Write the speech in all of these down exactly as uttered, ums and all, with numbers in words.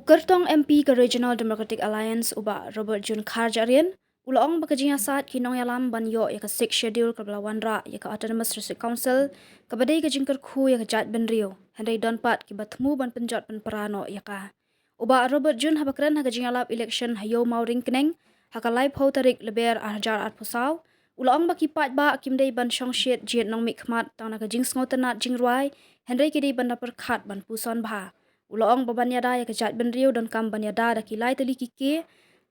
Kyrtong M P ka Regional Democratic Alliance u Bah Robert June Kharjahrian u la ong ba ka jingïasaid ki nongïalam ban ïoh ïa ka Sixth Schedule kaba la wanrah ïa ka Autonomous District Council kaba dei ka jingkyrkhu ïa ka jaitbynriew, hynrei don pat kiba thmu ban pynjot pynpra noh ïa ka. U Bah Robert June haba kren ha ka jingïalap election ha Ïew Mawryngkneng ha ka laiphew tarik Lber arhajar arphew saw u la ong ba ki paidbah kim dei ban shongshit jied nongmihkhmat tang na ka jingsngewtynnad jingrwai, hynrei ki dei ban da pyrkhat ban puson bha. U la ong ba ban ïada ïa ka jaitbynriew donkam ban ïada da ki lai tylli ki kiei,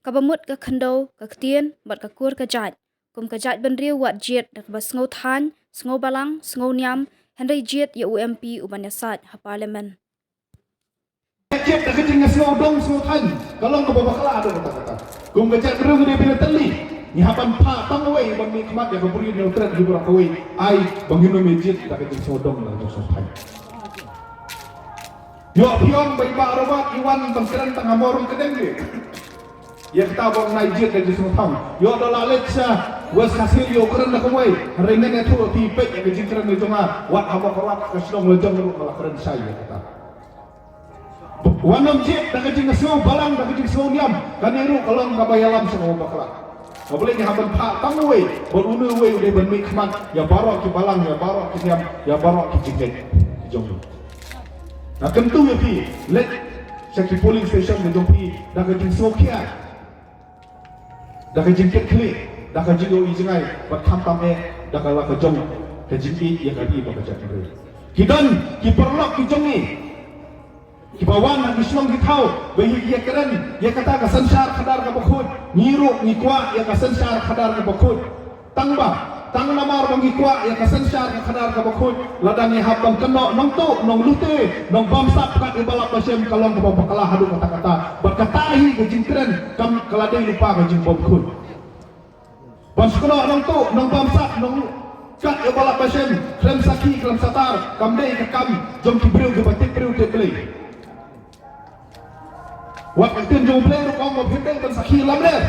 kaba mut ka khyndew, ka ktien bad ka kur ka jait. Kum ka jaitbynriew wat jied da kaba sngewthuh, sngewbalang, sngewniam, hynrei jied ïa u M P u ban ïasaid ha Parliament. Jied da ka jingsngewdong sngewthuh ka long kaba bakla haduh katta katta. Kum ka jaitbynriew ngi dei ban ïatylli, ngi hap ban phah tang uwei ban mihkhmat ïa ka bri nongtrei ki baroh kawei. Ai ba ngin ym jied da ka jingsngewdong da ka jingsngewthuh. Ïoh phi ong ba i Bah Robert i wan ban kren tang ha Mawryngkneng de. Ïa kata ba ngi jied da ka jingsngewthuh. Ïoh da la leit sha West Khasi Hills ïoh kren da kawei. Hynrei ngan ïathuh ïa phi, peit ïa ka jingkren ka jong nga, wat ha Mawkyrwat ka shnong la jong ruh nga la kren shai ïa kata. Wat nym jied da ka jingsngewbalang, da ka jingsngewniam, kane ruh ka long kaba ïalam sha kaba bakla. Kaba lei ngi hap ban phah tang uwei bad une uwei u dei ban mihkhmat ïa baroh ki balang, ïa baroh ki niam, ïa baroh ki jingngeit ki jong ngi. Nga kyntu ïa phi, leit sha ki polling station ka jong phi da ka jingsngewkhia, da ka jingkitkhlieh, da ka jingïohi jngai, bad khamtam eh da ka la ka jong ka jingïeit ïa ka ri bad ka jaitbynriew. Ki don ki paralok ki jong ngi kiba wan ha ki shnong ki thaw ba ïa kren ïa kata ka synshar khadar kaba khuid. Ngi ruh ngi kwah ïa ka synshar khadar kaba khuid. Tang ba, tang namar ba ngi kwah ïa ka synshar khadar kaba khuid, lada ngi hap ban kynnoh nongtuh, nonglute, nongbamsap kat ïa ba lap ba shem, ka long kaba bakla haduh katta katta. Bad kata hi ka jingkren kam, ka la dei lypa ka jingbymkhuid. Ban shu kynnoh nongtuh, nongbamsap, nong kat ïa ba lap ba shem, khlem sakhi, khlem satar, kam dei ka kam jong ki briew kiba tip briew tip Blei. Wat ka ktien jong U Blei ruh ka ong ba phim dei ban sakhi lamler.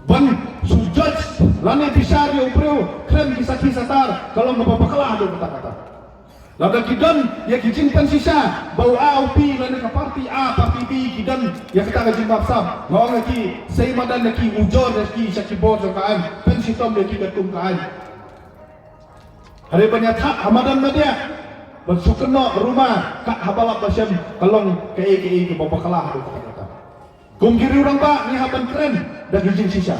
Ban shu judge lane bishar ïa u briew khlem ki sakhi satar, ka long kaba bakla haduh katta katta. Lada ki don ïa ki jingpynshisha ba u A, u P lane ka party A, party B ki don ïa kata ka jingbamsap, nga ong ïa ki, sei madan ïa ki, ujor ïa ki sha ki bor jong ka aiñ, pynshitom ïa ki katkum ka aiñ. Hynrei ban ïa thad ha madan madiah, ban shu kynnoh rumah kat ha ba lap ba shem, ka long kaei kaei kaba bakla haduh katta katta. Kum ki riew rangbah ngi hap ban kren da ki jingshisha.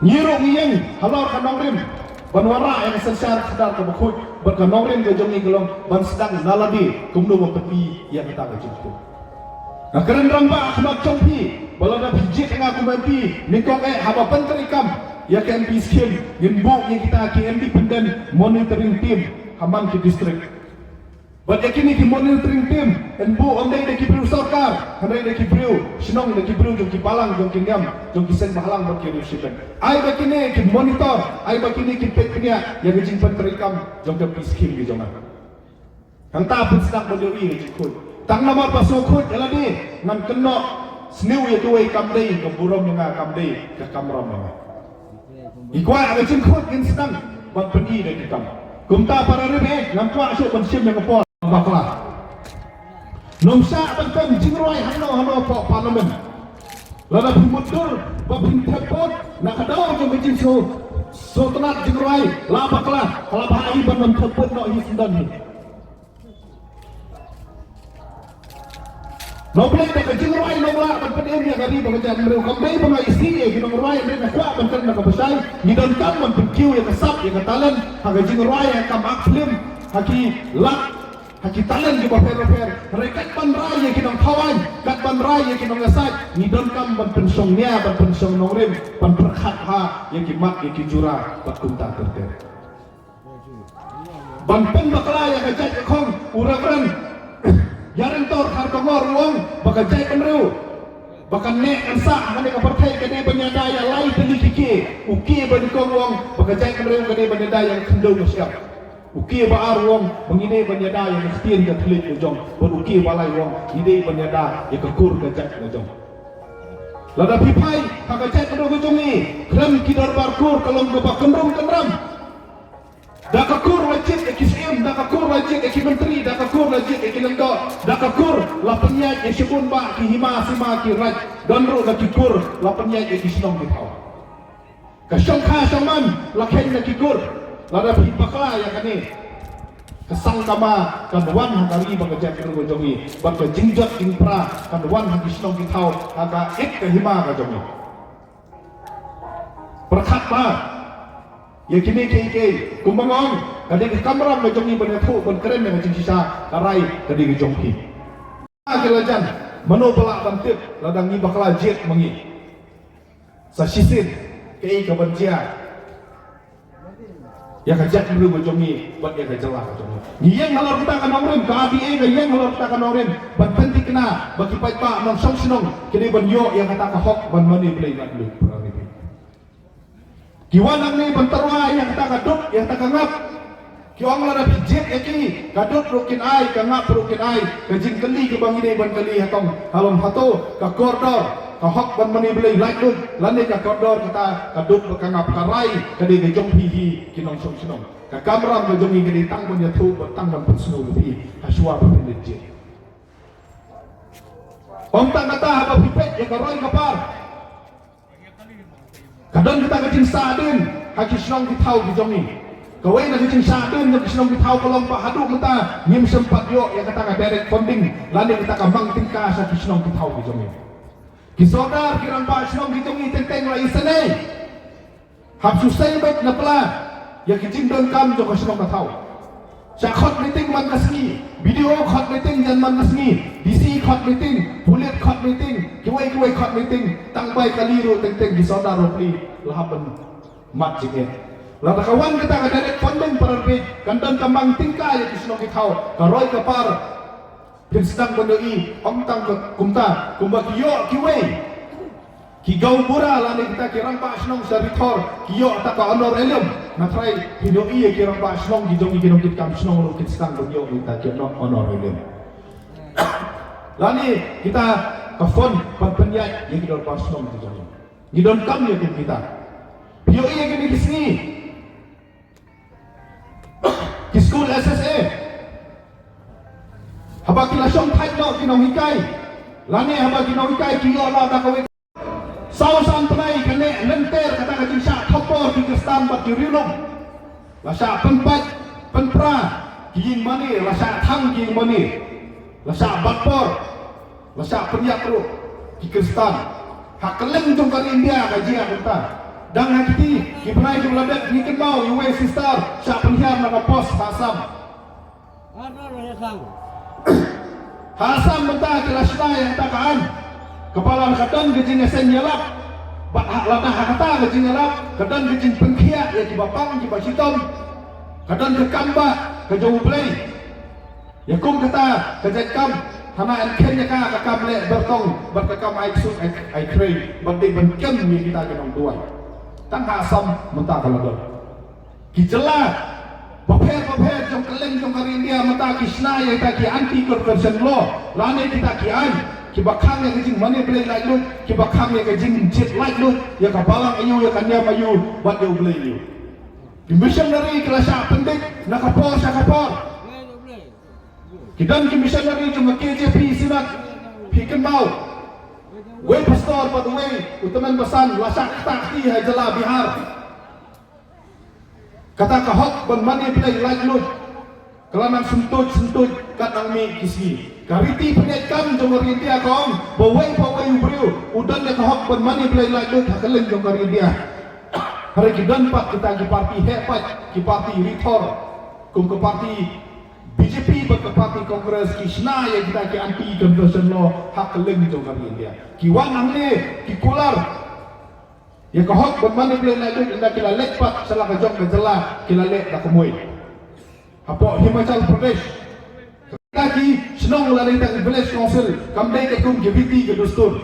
Ngi ruh ngi ïeng halor ka nongrim ban wanrah ïa ka synshar khadar kaba khuid, bad ka nongrim ka jong ngi ka long ban sdang na lade kumno ban pyni ïa kata ka jingkhuid. Nga kren rangbah ha khmat jong phi ba lada phi jied ïa nga kum M P, nyngkong eh haba pyntreikam ïa ka M P scheme, ngin buh ïa kita ki independent monitoring team ha man ki district. Bad ïa kine ki monitoring team yn buh ym dei da ki briew sorkar, hynrei da ki briew shnong, da ki briew jong ki balang, jong ki niam, jong ki seng bhalang bad ki riew shibun. Ai ba kine kin monitor, ai ba kine kin peit bniah ïa ka jingpyntreikam jong ka M P scheme ki jong nga. Hangta pynsdang ban ïohi ïa ka jingkhuid. Tang namar ba sngewkhuid ïa lade, ngan kynnoh sniew ïa kawei, kam dei ka burom ïa nga, kam dei ka kamram ïa nga. Ngi kwah ka jingkhuid ngin sdang ban pyni da ki kam. Kumta para ri, eh, ngam kwah shuh ban shim ïa ka por bakla. Nym shah ban pynjingrwai hangno hangno hapoh Parliament. Lada phi mutdur ba phin thep vote na ka daw jong ka jingsngewtynnad jingrwai, la bakla, ka la bha hi ban nym thep vote noh hi, sngewdon hi. Nongpynleit da ka jingrwai nonglah ban pynim ïa ka ri bad ka jaitbynriew, kam dei ba nga isih ïa ki nongrwai, hynrei nga kwah ban kren da kaba shai. Ngi donkam ban pynkiew ïa ka sap, ïa ka talent ha ka jingrwai, ha ka kam ak phlim, ha ki lad, ha ki talent kiba pher bapher. Hynrei kat ban rai ïa ki nongthaw aiñ, kat ban rai ïa ki nongïasaid, ngi donkam ban pynshong nia, ban pynshong nongrim, ban pyrkhat bha ïa ki mat, ïa ki jura bad kumta ter ter. Ban pynbakla ïa ka jait ka khong, u Reverend Ïaryngtor Kharkongor u ong ba ka jaitbynriew ba kan neh kan sah ha kane ka pyrthei ka dei ban ïada ïa lai tylli ki kiei. U kiei ba nyngkong u ong ba ka jaitbynriew ka dei ban ïada ïa ka khyndew ka shyiap. U kiei ba ar u ong ba ngi dei ban ïada ïa ka ktien ka thylliej la jong. Bad u kiei ba lai u ong ngi dei ban ïada ïa ka kur ka jait la jong. Lada phi phai ha ka jaitbynriew ka jong ngi, khlem ki dorbar kur ka long kaba kynrum kynram. Da ka kur la jied ïa ki syiem, da ka kur la jied ïa ki myntri, da ka kur la jied ïa ki lyngdoh, da ka kur la pynïaid ïa shibun bah ki hima sima ki raid, don ruh da ki kur la pynïaid ïa ki shnong ki thaw. Ka shongkha shongman la kheiñ da ki kur, lada phi bakla ïa kane, ka sang kama kan wan ha ka ri bad ka jaitbynriew ka jong ngi, bad ka jingjot jingpra kan wan ha ki shnong ki thaw, ha ka it ka hima ka jong ngi. Pyrkhat bha ïa kine kiei kiei, kumba nga ong, ka dei ka kamram ka jong ngi ban ïathuh ban kren ïa ka jingshisha, ka rai ka dei ka jong phi. Ki la jan, mano ba lah ban tip lada ngi bakla jied ma ngi. Sa shisien kaei ka ban jia ïa ka jaitbynriew ka jong ngi bad ïa ka jylla ka jong ngi. Ngi ïeng halor kata ka nongrim, ka R T A ka ïeng halor kata ka nongrim ban pynthikna ba ki paidbah nongshong shnong ki dei ban ïoh ïa kata ka hok ban mane Blei lait luid, para ri. Ki wan hangne ban tyrwa ïa kata ka dud, ïa kata ka ngap. Ki ong lada phi jied ïa ki, ka dud ruh kin ai, ka ngap ruh kin ai. Ka jingkylli kaba ngi dei ban kylli ha tong, halong hato ka kordor ka hok ban mane Blei lait luid, lane ka kordor kata ka dud bad ka ngap, ka rai ka dei ka jong phi hi ki nongshong shnong. Ka kamram ka jong ngi ka dei tang ban ïathuh bad tang ban pynsngew ïa phi ha shuwa ba phin leit jied. Ym tang kata, haba phi peit ïa ka roi ka par, ka don kata ka jingsahdien ha ki shnong ki thaw ki jong ngi. Kawei na ki jingsahdien jong ki shnong ki thaw ka long ba haduh mynta ngim shym pat ïoh ïa kata ka direct funding lane kata ka mang tyngka sha ki shnong ki thaw ki jong ngi. Ki sordar, ki rangbah shnong ki jong ngi teng teng la isynei. Hap shu sei beit na pla ïa ki jingdonkam jong ka shnong ka thaw. Shah khot meeting man ka sngi, B D O khot meeting jan man ka sngi, D C khot meeting, pulit khot meeting, kiwei kiwei khot meeting, tang bai kali ruh teng teng ki sordar ruh pli la hap ban mad jingeh. Lada ka wan kata ka direct funding, para ri, kan don ka mang tyngka ïa ki shnong ki thaw, ka roi ka par. Phin sdang ban ïohi, ym tang ka kumta, kumba ki ïoh kiwei ki gaonbura lane kita ki rangbah shnong sha Ri Thor ki ïoh kata ka honorarium. Nga tharai phin ïohi ïa ki rangbah shnong ki jong ngi, ki nongkitkam shnong ruh kin sdang ban ïoh kita ki honorarium. Lane kita ka fund ban pynïaid ïa ki dorbar shnong ki jong ngi. Ngi donkam ïa kum kita. Phi ïohi ïa kine ki sngi ki skul S S A, haba ki la shong thait noh ki nonghikai, lane haba ki nonghikai ki ïoh la da kawei saw san bnai, kane lynter kata ka jingshah thombor ki Khristan bad ki riewlum. La shah pynpait pynpra ki ïing mane, la shah thang ki ïing mane, la shah bat por, la shah pynïap ruh ki Khristan. Ha kylleng jong ka ri India ka jia kumta. Dang ha kiti ki bnai jong la dep ngi kynmaw ïa uwei sister shah pynhiar na ka post ha Assam. Ha Assam mynta ki la shna ïa kata ka aiñ kaba la ka don ka jingïaseng ïalap. Bad ha, lada ha kata ka jingïalap ka don ka jingpynkhiah ïa kiba pang kiba shitom. Ka don ka kam ba ka jong U Blei. Ïa kum kata ka jait kam, hana yn kheiñ ïa ka, ka kam leh byrtong bad ka kam ai ksuid ai, ai khrei bad dei ban kem ïa kita ki nongduwai. Tang ha Assam mynta ka la don. Ki jylla bapher bapher jong kylleng jong ka ri India mynta ki shna ïa kita ki anti conversion law lane kita ki aiñ kiba khang ïa ka jingmane Blei laitluid, kiba khang ïa ka jingjied laitluid ïa ka balang aïu, ïa ka niam aïu bad ïa U Blei aïu. Ki missionary ki la shah pyndik na ka por sha ka por. Ki don ki missionary jong ka K J P Synod, phi kynmaw, wei pastor bad wei u tymmen basan la shah ktah kti ha jylla Bihar. Kata ka hok ban mane Blei laitluid ka la nang syntuid syntuid kat nang mih ki sngi. Ka riti pynïaid kam jong ka ri India ka ong ba wei pa wei u briew u don ïa ka hok ban mane Blei laitluid ha kylleng jong ka ri India. Hynrei ki don pat kita ki parti heh pat, ki parti rithor, kum ka parti B J P bad ka parti Congress ki shna ïa kita ki anti conversion law ha kylleng jong ka ri India. Ki wan hangne ki kular ïa ka hok ban mane Blei laitluid, ynda ki la leit pat sha la ka jong ka jylla ki la leh da ka mui. Hapoh Himachal Pradesh, kita ki shnong lane kita ki village council kam dei katkum ki riti ki dustur.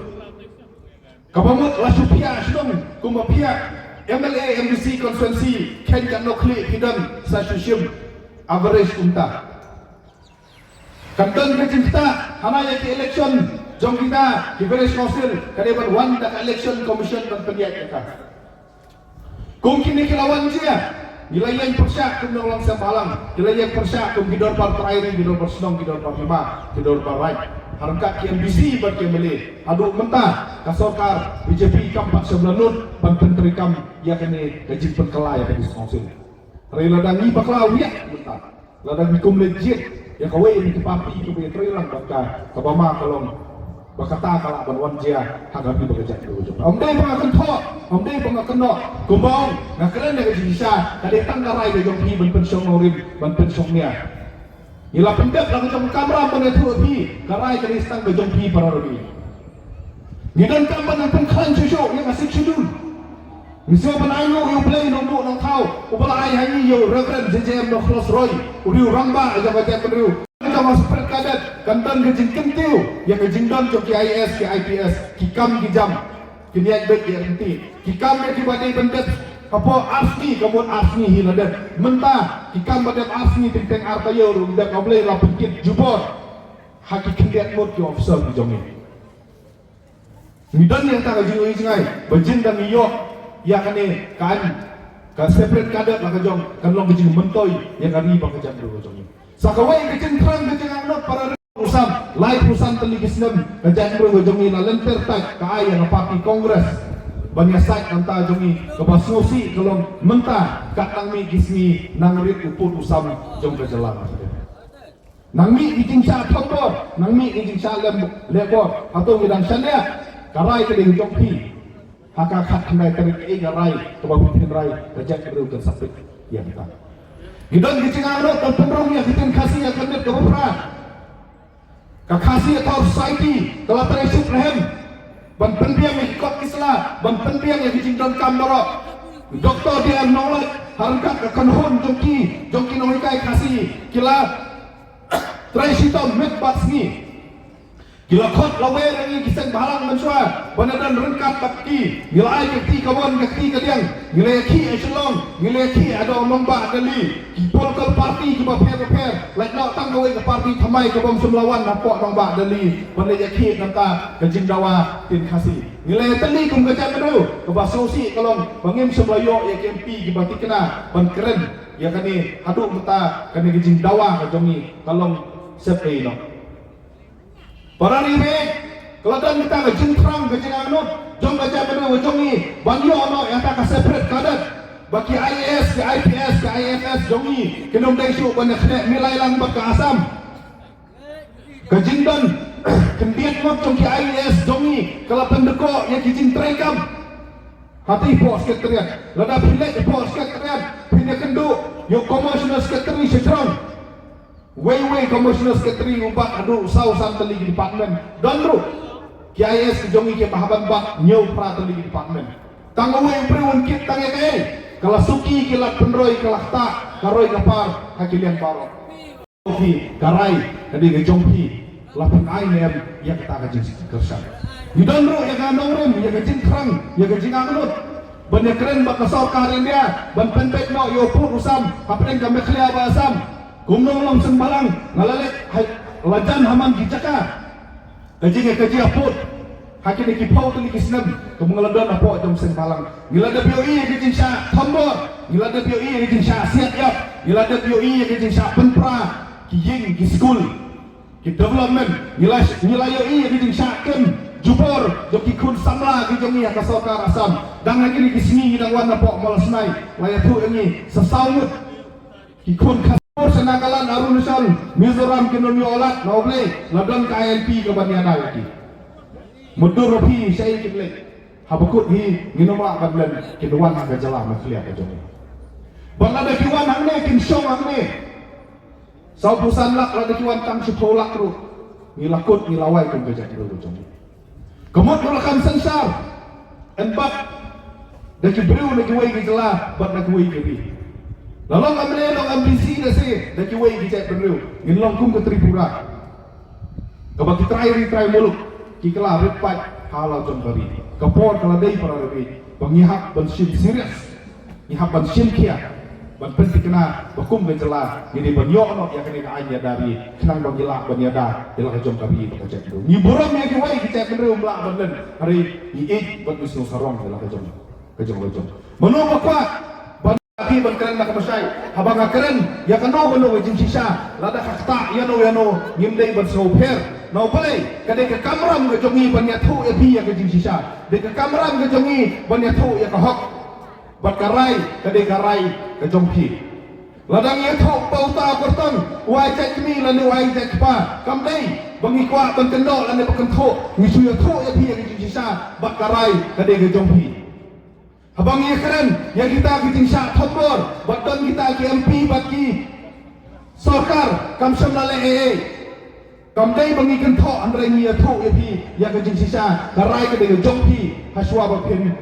Kaba mut la shu phiah shnong kumba phiah M L A M D C constituency, kheiñ katno khlieh phi don sa shu shim, average kumta. Kan don ka jingktah hana ïa ki election jong kita ki village council, ka dei ban wan da ka election commission ban pynïaid ïa ka. Kum kine ki la wan jia, Ngi la ïeng pyrshah kum nongïalam seng bhalang, ngi la ïeng pyrshah kum ki dorbar trai ri, ki dorbar shnong, ki dorbar hima, ki dorbar raid. Ha ryngkat ki MDC bad ki MLA. Haduh mynta ka sorkar BJP kam pat shym la nud ban pyntreikam ïa kane ka jingpynkylla ïa ka District Council. Hynrei lada ngi bakla wiak mynta, lada ngi kum leit jied ïa kawei na ki parti kaba ïatreilang bad ka, kaba ma ka long ba kata ka lah ban wan jia ha ka ri bad ka jaitbynriew jong. Ym dei ba nga kynthoh, ym dei ba nga kynnoh, kumba ong nga kren ïa ka jingshisha, ka dei tang ka rai ka jong phi ban pynshong nongrim, ban pynshong nia. Ngi la pyndep la ka jong ka kamram ban ïathuh ïa phi, ka rai ka dei tang ka jong phi para ri. Ngi donkam ban pynkhlaiñ shuh shuh ïa ka Sixth Schedule. Ngi sngewbha ban ai nguh ïa U Blei Nongbuh Nongthaw uba la ai ha ngi ïa u Reverend J J M Nicholas Roy, u riew rangbah jong ka jaitbynriew, jong ka Separate Cadet, kan don ka jingkyntiew ïa ka jingdon jong ki IAS, ki IPS, ki kam ki jam, ki ïaid beit ïaid ryntih, ki kam ïa kiba dei ban dep hapoh ar sngi, ka mut ar sngi hi la dep. Mynta ki kam ba dep ar sngi, teng teng ar taïew ruh dep. U Blei la pynkit jubor ha ki khyndiat ngut ki officer ki jong ngi. Ngi don ïa kata ka jingïohi jngai ba jin dang ïoh ïa kane ka aiñ ka Separate Cadet la ka jong, kan long ka jingmyntoi ïa ka ri bad ka jaitbynriew ka jong ngi. Sa kawei ka jingthrang ka jingangnud, para ri, u sam laiphew san tylli ki snem ka jaitbynriew ka jong ngi la lynter tait ka ai ïa ka party Congress ban ïasaid na ka bynta jong ngi. Kaba sngewsih ka long mynta kat nang mih ki sngi nang rit u pud u sam jong ka jylla. Nang mih ki jingshah thombor, nang mih ki jingshah lem lebor. Hato ngi dang shaniah? Ka rai ka dei ka jong phi. Ha ka khatkhyndai tarik, kaei ka rai kaba phi phin rai, ka jaitbynriew kan sa peit ïa kata. Ngi don ki jingangnud ban pynrung ïa ka ktien Khasi ha ka miet kaba phra. Ka Khasi Authors' Society ka la trei suk rhem ban pynbiang ïa ki kot ki sla, ban pynbiang ïa ki jingdonkam baroh. Doctor D R Nonglait ha ryngkat ka kynhun jong ki, jong ki nonghikai Khasi, ki la trei shitom miet bad sngi. Ki la khot la wer ïa ngi ki seng bhalang mynshuwa ban ïadon ryngkat bad ki. Ngi la ai ka kti kawon, ka kti kadiang. Ngi la ïakhih ha Shillong, ngi la ïakhih ha dong nongbah Delhi. Ki political party kiba pher ba pher, lait noh tang kawei ka party thymmai kaba ym shym la wan hapoh nongbah Delhi ban leit ïakhih na ka bynta ka jingdawa ktien Khasi. Ngi la ïatylli kum ka jaitbynriew. Kaba sngewsih ka long ba ngim shym la ïoh ïa ki MP kiba thikna ban kren ïa kane. Haduh mynta kane ka jingdawa ka jong ngi ka long sep ei noh. Para ri bad ka la don kata ka jingthrang ka jingangnud jong ka jaitbynriew ka jong ngi ban ïoh noh ïa kata ka Separate Cadet, ba ki IAS, ki IPS, ki IFS jong ngi kin ym dei shuh ban ïakynduh milai lang bad ka Assam. Ka jingdon khyndiat ngut jong ki IAS jong ngi ka la pyndkoh ïa ki jingtreikam. Hati hapoh Secretariat, lada phi leit hapoh Secretariat phin ïakynduh ïa u Commissioner Secretary sha jrong. Wei wei Commissioner Secretary u bat haduh saw san tylli ki department. Don ruh ki IAS ki jong ngi kiba hap ban bat hynñiew phra tylli ki department. Tang uwei u briew un kit tang ïa kaei? Ka la suki, ki lad pynroi, ka la ktah, ka roi ka par ha ki liang baroh. Ki, ka rai ka dei ka jong phi, la pynai ne em ïa kata ka jingkyrshan? Ngi don ruh ïa ka nongrim, ïa ka jingthrang, ïa ka jingangnud ban ïakren bad ka sorkar India ban pynbeit noh ïa u pud u sam hapdeng ka Meghalaya bad Assam. Kumno long seng bhalang, nga la leit ha, la jan ha man ki jaka. Ka jingïakajia pud ha kine ki phew tylli ki snem kaba nga la don hapoh jong seng bhalang, ngi la dep ïohi ïa ka jingshah thombor, ngi la dep ïohi ïa ka jingshah siat ïap, ngi la dep ïohi ïa ka jingshah pynpra ki ïing ki skul, ki development. Ngi la, ngi la ïohi ïa ka jingshah kem jubor jong ki khun samla ki jong ngi ha ka sorkar Assam. Dang ha kine ki sngi ngi dang wan hapoh Mawlasnai, la ïathuh ïa ngi sa saw ngut ki khun Khasi sha Nagaland, Arunachal, Mizoram kin ym ïoh lad. Na U Blei, la don ka ILP kaban ïada ïa ki. Mutdur ruh phi shaei kin leit. Haba kut hi ngin ym lah ban len, kin wan ha ka jylla Meghalaya ka jong ngi. Bad lada ki wan hangne kin shong hangne. Sawphew san lak, lada ki wan tang shiphew lak ruh, ngi la kut, ngi la wai kum ka jaitbynriew ka jong ngi. Ka mut ruh la kham synshar, yn bat da ki briew na kiwei ki jylla bad na kiwei ki ri. La long MLA, long MDC, da shi, da kiwei ki jaitbynriew. Ngin long kum ka Tripura kaba ki trai ri trai muluk ki kylla rit paid ha la jong ka ri. Ka por ka la dei, para ri, ba ngi hap ban shim serious. Ngi hap ban shim khia, ban pynthikna ba kum ka jylla ngi dei ban ïoh noh ïa kane ka aiñ ïada ri, khnang ba ngi lah ban ïada ïa la ka jong ka ri bad ka jaitbynriew. Ngi burom ïa kiwei ki jaitbynriew ym lah ban len, hynrei ngi ïeit bad ngi sngewsarong ïa la ka jong, ka jong, ka jong. Mano ba kwah ban Ban kren na ka mashai, haba nga kren ïa kano kano ka jingshisha, lada ka ktah ïano ïano, ngim dei ban sngewpher. Na u balei, ka dei ka kamram ka jong ngi ban ïathuh ïa phi ïa ka jingshisha. Dei ka kamram ka jong ngi ban ïathuh ïa ka hok. Bad ka rai ka dei ka rai ka jong phi. Lada ngi ïathuh ba uta u kyrtong u ai jait kmie lane u ai jait kpa, kam dei ba ngi kwah ban kynnoh lane ba kynthuh. Ngi shu ïathuh ïa phi ïa ka jingshisha, bad ka rai ka dei ka jong phi. Haba ngi ïakren ïa kita ki jingshah thombor bad don kita ki M P bad ki sorkar, kam shym la leh ei ei. Kam dei ba ngi kynthoh, hynrei ngi ïathuh ïa phi ïa ka jingshisha, ka rai ka dei ka jong phi. Hashwa ba phin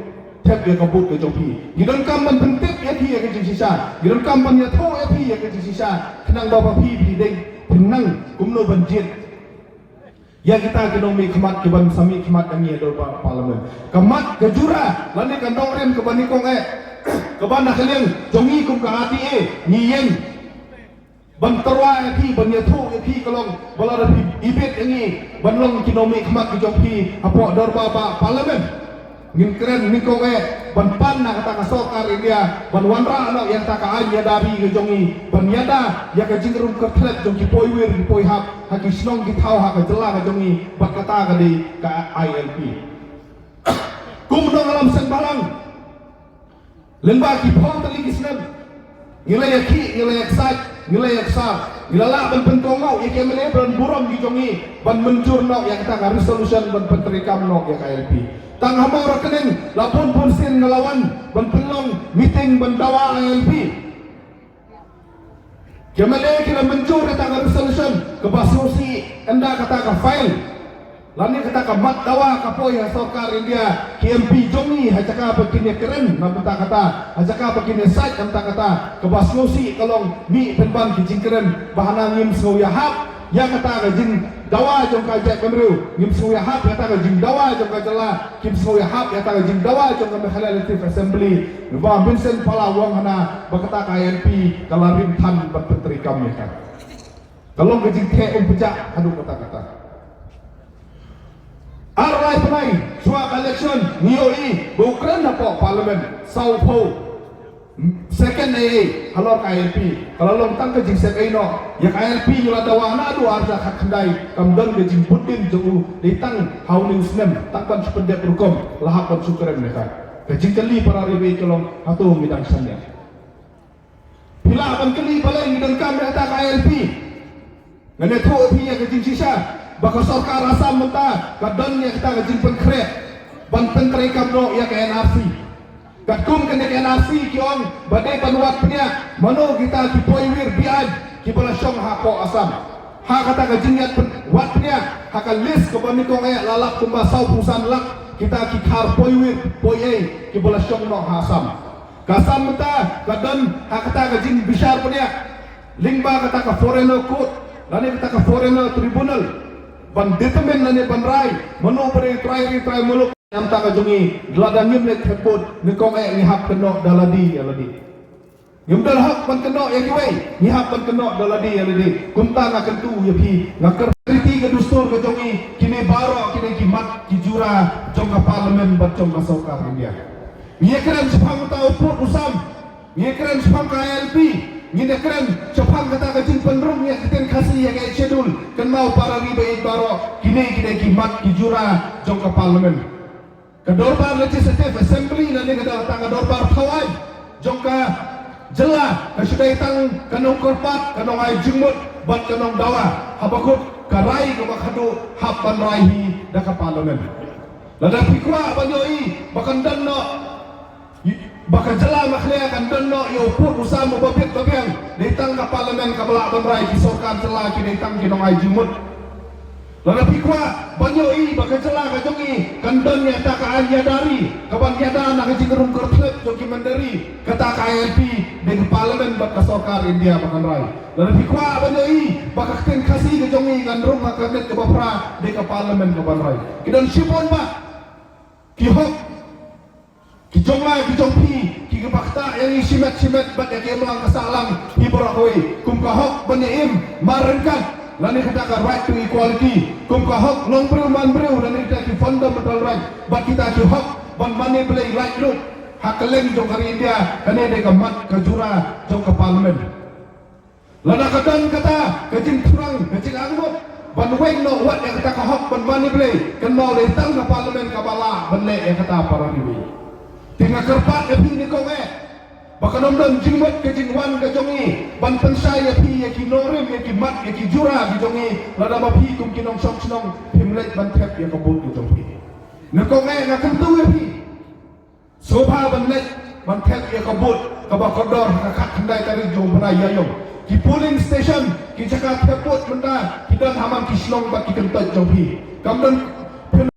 thep ïa ka vote ka jong phi, ngi donkam ban pyntip ïa phi ïa ka jingshisha, ngi donkam ban ïathuh ïa phi ïa ka jingshisha, khnang ba phi phi dei phin nang kumno ban jied ïa kita ki nongmihkhmat kiban sa mihkhmat ïa ngi ha dorbar parliament. Ka mat ka jura lane ka nongrim kaba nyngkong eh, kaba na ka liang jong ngi kum ka R T A ngi ïeng ban tyrwa ïa phi, ban ïathuh ïa phi ka long ba lada phi ibit ïa ngi ban long ki nongmihkhmat ki jong phi hapoh dorbar ba parliament. Ngin kren nyngkong eh ban pan na kata ka sorkar India ban wanrah noh ïa kata ka aiñ ïada ri ka jong ngi, ban ïada ïa ka jingrung kyrthlep jong ki poiwir ki poihap ha ki shnong ki thaw ha ka jylla ka jong ngi, bad kata ka dei ka I L P. Kum u nongïalam seng bhalang, lyngba ki phew tylli ki snem, ngi la ïakhih, ngi la ïaksaid, ngi la ïaksar, ngi la lah ban pynkohnguh ïa ki M L A ban burom ki jong ngi ban mynjur noh ïa kata ka resolution ban pyntreikam noh ïa ka I L P. Tang ha Mawryngkneng la bun bun sien nga la wan ban pynlong meeting ban dawa I L P. Ki M L A ki la mynjur ïa kata ka resolution kaba sngewsih ynda kata ka file lane kata ka mat dawa ka poi ha sorkar India, ki M P jong ngi ha jaka ba kin ïakren na bynta kata, ha jaka ba kin ïasaid na bynta kata, kaba sngewsih ka long mih pynban ki jingkren ba hana ngim sngew ïahap ïa kata ka jingdawa jong ka jaitbynriew, ngim sngew ïahap ïa kata ka jingdawa jong ka jylla, kim sngew ïahap ïa kata ka jingdawa jong ka Meghalaya Legislative Assembly. Ba Vincent Pala u ong hana ba kata ka I L P ka la rim than ban pyntreikam ïa ka. Ka long ka jingtheh um pjah haduh katta katta. Ar lai bnai shuwa ka election ngi ïohi ba u kren hapoh parliament, saw phew second ei ei halor ka I L P. Ka la long tang ka jingsep ei noh ïa ka I L P. Ngi la dawa naduh ar hajar khatkhyndai, kam don ka jingbud dien jong u, dei tang ha une u snem, tang ban shu pyndep rukom la hap ban shu kren ïa ka. Ka jingkylli para ri bad ka long, hato ngi dang shaniah? Phi lah ban kylli balei ngi donkam ïa kata ka I L P. Ngan ïathuh ïa phi ïa ka jingshisha ba ka sorkar Assam mynta ka don ïa kata ka jingpynkhreh ban pyntreikam noh ïa ka N R C. Katkum kane ka N R C ki ong ba dei ban wad bniah mano kita ki poiwir beaiñ kiba la shong hapoh Assam. Ha kata ka jingïat pyn-, wad bniah, ha ka list kaba nyngkong eh la lap kumba saw phew san lak kita ki khar poiwir poiei kiba la shong noh ha Assam. Ka Assam mynta ka don ha kata ka jingbishar bniah lyngba kata ka foreigner court lane kata ka foreigner tribunal ban determine lane ban rai mano ba dei trai ri trai muluk. Namar kata ka jong ngi, lada ngim leit thep vote, nyngkong eh ngi hap kynnoh da lade ïa lade. Ngim don hok ban kynnoh ïa kiwei, ngi hap ban kynnoh da lade ïa lade. Kumta nga kyntu ïa phi, nga kyrpad, riti ka dustur ka jong ngi, kine baroh kine ki mat ki jura jong ka parliament bad jong ka sorkar India. Ngi ïakren shaphang uta u pud u sam, ngi ïakren shaphang ka I L P, ngi ïakren shaphang kata ka jingpynrung ïa ka ktien Khasi ïa ka Eighth Schedule. Kynmaw para ri baieit baroh, kine kine ki mat ki jura jong ka parliament. Ka dorbar Legislative Assembly lane ka dor-, ka dorbar thaw aiñ jong ka jylla ka shu dei tang ka nongkyrpad, ka nongai jingmut bad ka nongdawa. Haba kut ka rai kaba khadduh hap ban rai hi da ka parliament. Lada phi kwah ban ïohi ba kan don noh, ba ka jylla Meghalaya kan don noh ïa u pud u sam uba bit ba biang, dei tang ka parliament kaba lah ban rai, ki sorkar jylla ki dei tang ki nongai jingmut. Lada phi kwah ban ïohi ba ka jylla ka jong ngi kan don ïa kata ka aiñ ïada ri kaban ïada na ka jingrung kyrthlep jong ki mynder ri, kata ka I L P dei ka parliament bad ka sorkar India ba kan rai. Lada phi kwah ban ïohi ba ka ktien Khasi ka jong ngi kan rung ha ka rit kaba phra, dei ka parliament kaban rai. Ki don shibun bah ki hok ki jong nga ki jong phi, kiba ktah ïa ngi shimet shimet bad ïa ka imlang ka sahlang hi baroh kawei, kum ka hok ban ïa im mar ryngkat lane kata ka right to equality, kum ka hok long briew man briew lane kita ki fundamental right, bad kita ki hok ban mane Blei laitluid. Ha kylleng jong ka ri India, kane dei ka mat ka jura jong ka Parliament. Lada ka don kata ka jingthrang, ka jingangnud ban weng noh wat ïa kata ka hok ban mane Blei, kynmaw dei tang ka Parliament kaba lah ban leh ïa kata, para ri. Te nga kyrpad ïa phi, nyngkong eh, ba kan ym don jingmut ka jingwan ka jong ngi ban pynshai ïa phi, ïa ki nongrim, ïa ki mat, ïa ki jura ki jong ngi, lada ma phi kum ki nongshong shnong phim leit ban thep ïa ka vote ka jong phi. Nyngkong eh, nga kyntu ïa phi, sngewbha ban leit ban thep ïa ka vote kaba kordor ha ka khatkhyndai tarik jong u bnai Ïaïong. Ki polling station, ki jaka thep vote mynta ki don ha man ki shnong bad ki kyntoit jong phi. Kam don